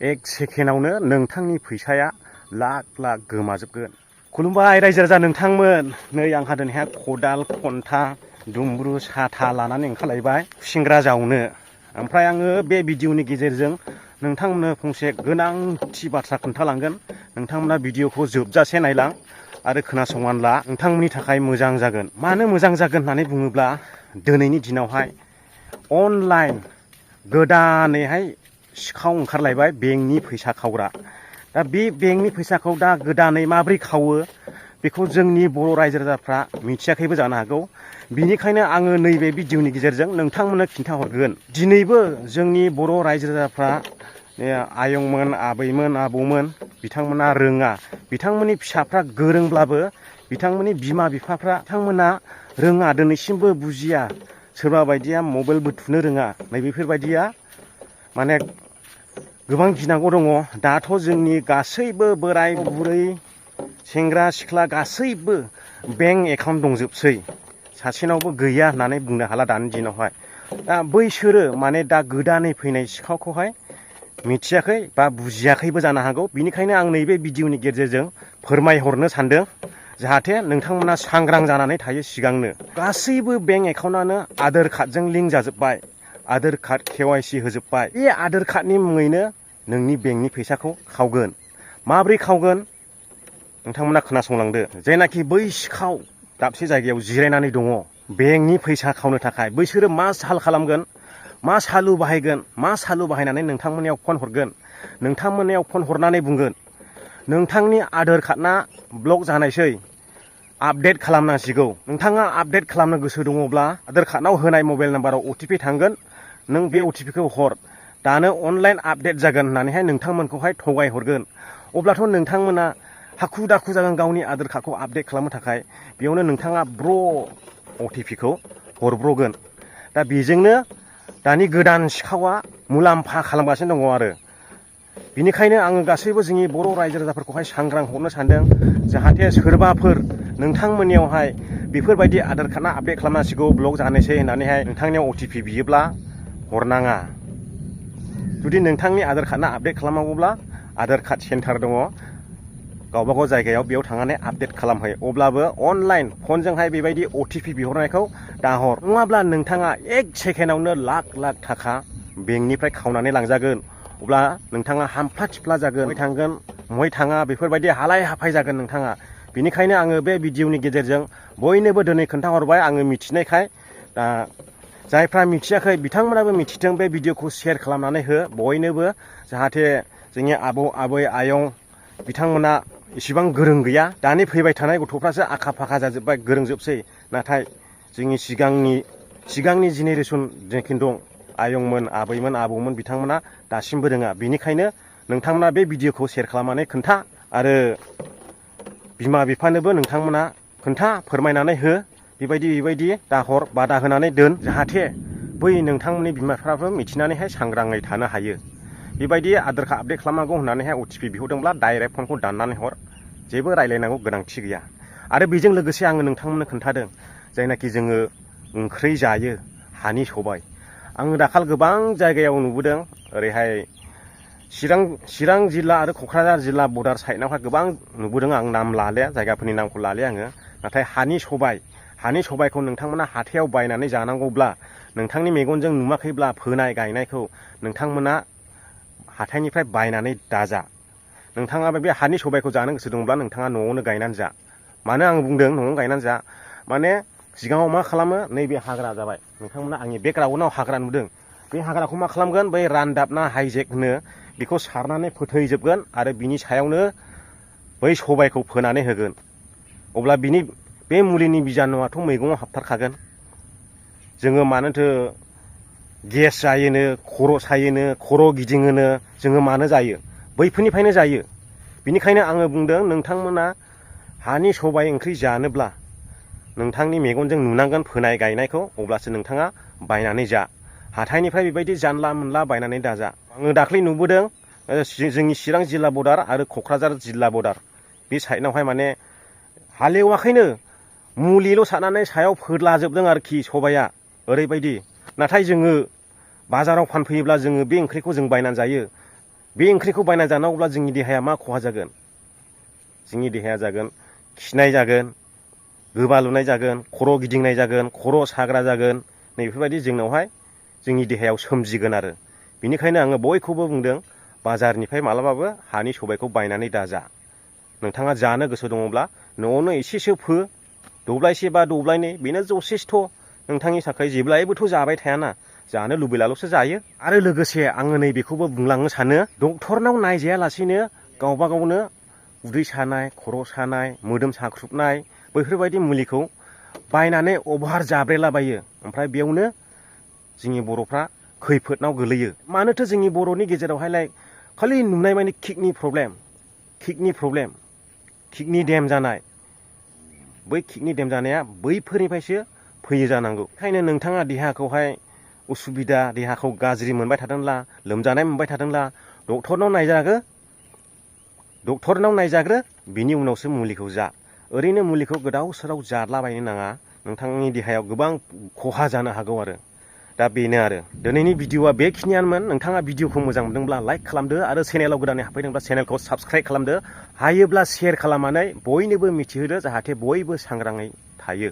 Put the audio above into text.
एक सेकेन्डावनो नोंथांनि फैसाया लाख लाख गोमाजोबगोन। खुलुमबाय रायजो राजा नोंथांमोन। नै आंहा दिनैहाय खदाल खन्था दुमब्रु साथा लानानै ओंखारलायबाय खुसेंग्रा जावनो। ओमफ्राय आङो बे भिडिअनि गेजेरजों नोंथांमोननो फंसे गोनांथि बाथ्रा खोन्थालांगोन। नोंथांमोना भिडिअखौ जोबजासे नायलां आरो खोनासंनानै ला, नोंथांमोननि थाखाय मोजां जागोन। मानो मोजां जागोन होननानै बुङोब्ला दिनैनि दिनावहाय अनलाइन गोदानैहाय सिखाव ओंखारलायबाय बेंकनि फैसा खावग्रा। दा बे बेंकनि फैसाखौ दा गोदानै माबोरै खावो बेखौ जोंनि बर' रायजो राजाफ्रा मिथियाखैबो जानो हागौ। बिनिखायनो आङो नैबे भिडिअनि गेजेरजों नोंथांमोननो खिन्थाहरगोन। दिनैबो जोंनि बर' रायजो राजाफ्रा आयंमोन आबैमोन आबौमोन बिथांमोना रोङा। बिथांमोननि फिसाफ्रा गोरोंब्लाबो बिथांमोननि बिमा बिफाफ्रा बिथांमोना रोङा, दिनैसिमबो बुजिया। सोरबा बायदिया मबाइलबो थुनो रोङा। नैबेफोरबायदिया माने गोबां गिनांगौ दङ। दाथ' जोंनि गासैबो बोराय बुरै सेंग्रा सिख्ला गासैबो बेंक एकाउन्ट दंजोबसै। सासेनावबो गैया होननानै बुंनो हाला दानि दिनावहाय। दा बैसोरो माने दा गोदानै फैनाय सिखावखौहाय मिथियाखै बा बुजियाखैबो जानो हागौ। बिनिखायनो आं नैबे भिडिअनि गेजेरजों फोरमायहरनो सानदों, जाहाथे नोंथांमोना सांग्रां जानानै थायो। सिगांनो गासैबो बेंक एकाउन्टआनो आधार कार्डजों लिंक जाजोब्बाय। आधार कार्ड KYC होजोब्बाय। बे आधार कार्डनि मुङैनो नोंनि बेंकनि फैसाखौ खावगोन। माब्रै खावगोन नोंथांमोना खोनासंलांदो। जायनाखि बै सिखाव दाबसे जायगायाव जिरायनानै दङ बेंकनि फैसा खावनो थाखाय, बैसोरो मा साल खालामगोन, मा सालु बाहायगोन, मा सालु बाहायनानै नोंथांमोननियाव फन हरगोन। नोंथांमोननियाव फन हरनानै बुंगोन, नोंथांनि आधार कार्डना ब्लक जानायसै, आपडेट खालामनांसिगौ। नोंथाङा आपडेट खालामनो गोसो दङब्ला आधार कार्डनाव होनाय मबाइल नाम्बाराव OTP थांगोन, नों बे OTPखौ हर, दानो अनलाइन आपडेट जागोन होननानैहाय नोंथांमोनखौहाय थगाय हरगोन। अब्लाथ' नोंथांमोना हाखु दाखु जागोन गावनि आधार कार्डखौ आपडेट खालामनो थाखाय। बेयावनो नोंथाङा OTPखौ हरब्र'गोन। दा बेजोंनो दानि गोदान सिखावा मुलाम्फा खालामगासिनो दङ आरो। बिनिखायनो आङो गासैबो जोंनि बर' रायजो राजाफोरखौहाय सांग्रां हरनो सानदों, जाहाथे सोरबाफोर नोंथांमोननियावहाय बेफोरबायदि आधार कार्डना आपडेट खालामनांसिगौ ब्लक जानोसै होननानैहाय नोंथांनियाव OTP बियोब्ला हरनाङा। जुदि नोंथांनि आधार कार्डना आपडेट खालामनांगौब्ला आधार कार्ड सेन्टार दङ गावबागाव जायगायाव, बेयाव थांनानै आपडेट खालामहै। अब्लाबो अनलाइन फनजोंहाय बेबायदि OTP बिहरनायखौ दाहर। नङाब्ला नोंथाङा एक सेकेन्डावनो लाख लाख थाखा बेंकनिफ्राय खावनानै लांजागोन। अब्ला नोंथाङा हामफ्ला थिफ्ला जागोन, बहाय थांगोन बहाय थाङा बेफोरबायदि हालाय हाफाय जागोन नोंथाङा। बिनिखायनो आङो बे भिडिअनि गेजेरजों बयनोबो दिनै खोन्थाहरबाय, आङो मिथिनायखाय। दा जायफ्रा मिथियाखै बिथांमोनाबो मिथिथों। बे भिडिअखौ शेयार खालामनानै हो बयनोबो, जाहाथे जोंनि आबौ आबै आयं बिथांमोना इसिबां गोरों गैया। दानि फैबाय थानाय गथ'फ्रासो आखा फाखा जाजोब्बाय, गोरोंजोबसै। नाथाय जोंनि सिगांनि जेनेरेसन जेखिनि दं आयंमोन आबैमोन आबौमोन बिथांमोना दासिमबो रोङा। बिनिखायनो नोंथांमोना बे भिडिअखौ शेयार खालामनानै खोन्था आरो बिमा बिफानोबो नोंथांमोना खोन्था, फोरमायनानै हो। बेबायदि दाहर बादा होनानै दोन, जाहाथे बै नोंथांमोननि बिमा बिफाफ्राबो मिथिनानैहाय सांग्राङै थानो हायो। बेबायदि आधार कार्ड आपडेट खालामनांगौ होननानैहाय OTP बिहरदोंब्ला डाइरेक्ट फनखौ दाननानै हर, जेबो रायलायनांगौ गोनांथि गैया। आरो बेजों लोगोसे आङो नोंथांमोननो खोन्थादों, जायनाखि जोङो ओंख्रि जायो हानि सबाय। आङो दाखाल गोबां जायगायाव नुबोदों, ओरैहाय चिरां जिल्ला आरो क'क्राझार जिल्ला बर्डार साइडनावहाय गोबां नुबोदों। आं नाम लाले, जायगाफोरनि नामखौ लाले आङो। नाथाय हानि सबायखौ नोंथांमोना हाथायाव बायनानै जानांगौब्ला, नोंथांनि मेगनजों नुवाखैब्ला फोनाय गायनायखौ नोंथांमोना हाथायनिफ्राय बायनानै दाजा। नोंथाङा बे हानि सबायखौ जानो गोसो दंब्ला नोंथाङा न'आवनो गायनानै जा। मानो आं बुंदों न'आवनो गायनानै जा, माने सिगाङाव मा खालामो, नैबे हाग्रा जाबाय नोंथांमोना आंनि बेकग्राउन्डआव हाग्रा नुदों। बे हाग्राखौ मा खालामगोन, बै रानदाब ना हाइजेक होनो, बेखौ सारनानै फोथैजोबगोन आरो बिनि सायावनो बै सबायखौ फोनानै होगोन। अब्ला बे मुलिनि बिजानुआथ' मैगङाव हाबथारखागोन। जोङो मानोथो गेस जायोनो, खर' सायोनो, खर' गिदिङोनो, जोङो मानो जायो, बैफोरनिफ्रायनो जायो। बिनिखायनो आङो बुंदों, नोंथांमोना हानि सबाय ओंख्रि जानोब्ला नोंथांनि मेगनजों नुनांगोन फोनाय गायनायखौ, अब्लासो नोंथाङा बायनानै जा। हाथायनिफ्राय बेबायदि जानला मोनला बायनानै दाजा। आङो दाख्लै नुबोदों जोंनि चिरां जिल्ला बर्डार आरो क'क्राझार जिल्ला बर्डार बे साइडनावहाय माने हालेवाखैनो, मुलिल' सारनानै सायाव फोदलाजोबदों आरोखि सबाया, ओरैबायदि। नाथाय जोङो बाजाराव फानफैयोब्ला जोङो बे ओंख्रिखौ जों बायनानै जायो। बे ओंख्रिखौ बायना जानांगौब्ला जोंनि देहाया मा खहा जागोन? जोंनि देहाया जागोन खिनाय जागोन, गोबालुनाय जागोन, खर' गिदिंनाय जागोन, खर' साग्रा जागोन। नैबेफोरबायदि जोंनावहाय जोंनि देहायाव सोमजिगोन आरो। बेनिखायनो आङो बयखौबो बुंदों बाजारनिफ्राय मालाबाबो हानि सबायखौ बायनानै दाजा। नोंथाङा जानो गोसो दङब्ला न'आवनो एसेसो फो, दब्लायसे बा दब्लायनै, बेनो जथेस्थ' नोंथांनि थाखाय। जेब्लायबोथ' जाबाय थायाना, जानो लुबैलाल'सो जायो। आरो लोगोसे आङो नैबेखौबो बुंलांनो सानो, डक्टरनाव नायजायालासिनो गावबा गावनो उदै सानाय, खर' सानाय, मोदोम साख्रुबनाय बैफोरबायदि मुलिखौ बायनानै अभार जाब्रेलाबायो। ओमफ्राय बेयावनो जोंनि बर'फ्रा खैफोदनाव गोलैयो। मानोथो जोंनि बर'नि गेजेरावहायलाय खालि नुनाय मानि किडनि प्रब्लेम, किडनि देम जानाय। बै किडनि देम जानाया बैफोरनिफ्रायसो फैयो जानांगौ। ओंखायनो नोंथाङा देहाखौहाय उसुबिदा, देहाखौ गाज्रि मोनबाय थादोंब्ला, लोमजानाय मोनबाय थादोंब्ला डक्टरनाव नायजाग्रो, बिनि उनावसो मुलिखौ जा। ओरैनो मुलिखौ गोदाव सोराव जाद्लाबायनो नाङा, नोंथांनि देहायाव गोबां खहा जानो हागौ आरो। दा बेनो आरो दिनैनि भिडिअआ बेखिनियानोमोन। नोंथाङा भिडिअखौ मोजां मोनदोंब्ला लाइक खालामदो आरो चेनेलाव गोदानै हाबफैदोंब्ला चेनेलखौ साबस्क्राइब खालामदो। हायोब्ला शेयार खालामनानै बयनोबो मिथिहोदो, जाहाथे बयबो सांग्राङै थायो।